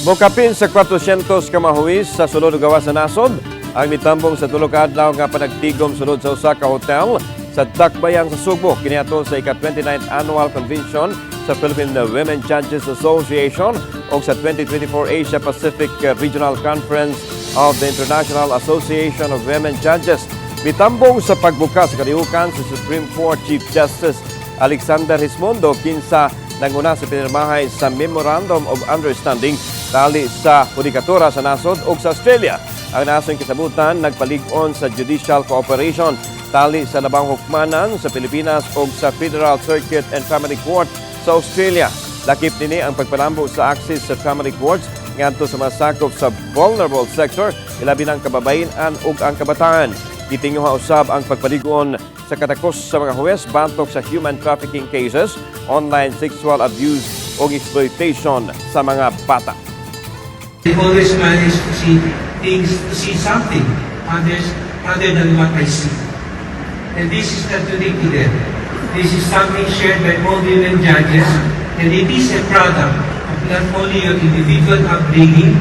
Mokapin sa 400 ka mga huwes sa sulod ug gawas sa nasod ang mitambong sa 3 ka adlaw nga panagtigom sulod sa usa ka hotel sa Dakbayan sa Sugbo kaniadto sa ika-29th Annual Convention sa Philippine Women Judges Association o sa 2024 Asia Pacific Regional Conference of the International Association of Women Judges. Mitambong sa pagbukas sa kalihukan sa Supreme Court Chief Justice Alexander Gesmundo, kinsa nanguna sa pinirmahay sa Memorandum of Understanding tali sa hudikatura sa nasod ug sa Australia. Ang nasong kisabutan nagpalig-on sa judicial cooperation tali sa labang hukmanan sa Pilipinas ug sa Federal Circuit and Family Court sa Australia. Lakip nini ang pagpalambo sa access sa family courts ngadto sa mga sakop sa vulnerable sector, ilabi ng kababayen-an ug ang kabataan. Gitinguha usab ang pagpalig-on sa katakos sa mga huwes batok sa human trafficking cases, online sexual abuse ug exploitation sa mga bata. They always manage to see things, to see something other than what I see. And this is not unique to them. This is something shared by all women judges, and it is a product of not only your individual upbringing,